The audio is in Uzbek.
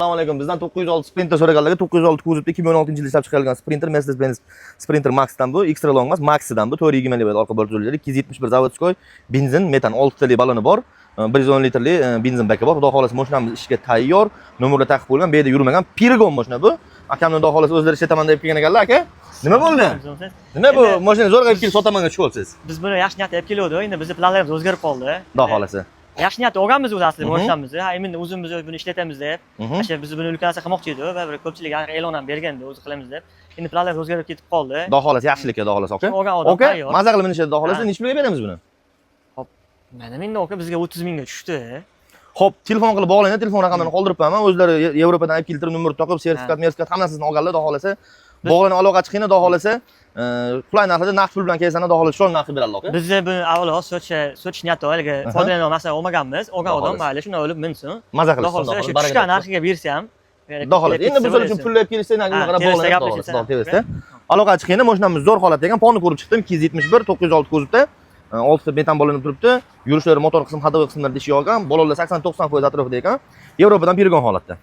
Assalomu alaykum. Bizdan 906 Sprinter so'raganlarga, 906 kuzovda 2016-yilda ishlab chiqarilgan Sprinter, Mercedes-Benz Sprinter Max'dan bu, Extra Long emas, Maxidan bu. 420 lik orqa borт yo'llari, 271 заводской, benzin, metan 6 tali baloni bor. 110 litrli benzin baki bor. Xudo xohlasa, mashinamiz ishga tayyor. Nomerlar taqib qo'yilgan, bu yerda yurmagan. Перегон mashina bu. Akamni, xudo xohlasa, o'zlari ishlataman deb kelgan ekanlar, aka. Nima bo'ldi? Nima bu mashina zo'rg'a olib kelib sotamanga tushib olsiz? Biz buni yaxshi niyatda olib keluvdik. Endi bizni planlarimiz o'zgarib qoldi. Xudo xohlasa. Yaxshi niyatda olganmiz o'zi aslida mashinamizni. Ha, endi o'zimiz buni ishlatamiz deb. O'sha biz buni ulkan narsa qilmoqchi edik va bir ko'pchilik e'lon ham bergandi, o'zi qilamiz deb. Endi planlar o'zgarib ketib qoldi. Xudo xohlasa, yaxshilikka, xudo xohlasa, aka. Olgan odam Aka, tayyor. maza qilib minishadi, xudo xohlasa. Ha. Necha pulga beramiz buni? Mana endi, aka, bizga 30 mingga tushdi. Xo'p, telefon qilib bog'laydi, telefon raqamini qoldirib qo'yaman. O'zlari Yevropadan olib keltirib, nomer topib, sertifikat, mertifikat hammasini olganlar, xudo xohlasa. Bog'lanib aloqa chiqinglar, xudo xohlasa. Qulay narxda naqd pul bilan kelsanlar, xudo xohlasa, chiroyli narx qilib beradi, aka. Bizni buni avvalo sotish niyati haligi foydalanadigan narsa olmaganmiz. Olgan Xudo odam xohlasa. mayli, shunday olib minsin. Maza Xudo qilishsin, xohlasa, xudo shu xohlasa. tushgan narxiga bersa ham. Xudo xohlasa. Endi biz uchun pulni olib kelishsa, Ha, qarab tezda bog'lanadi, xudo gaplashilsa. xohlasa, tezda. Aloqa chiqinglar, mashinamiz zo'r holatda ekan. Ponni ko'rib chiqdim, 271 906 kuzovda. 6 ta metan bo'linib turibdi. Yurishlari, motor qismi, ходовой qismlarida ish olgan. Balonlar 80-90% atrofida ekan. Yevropadan перегон holatda.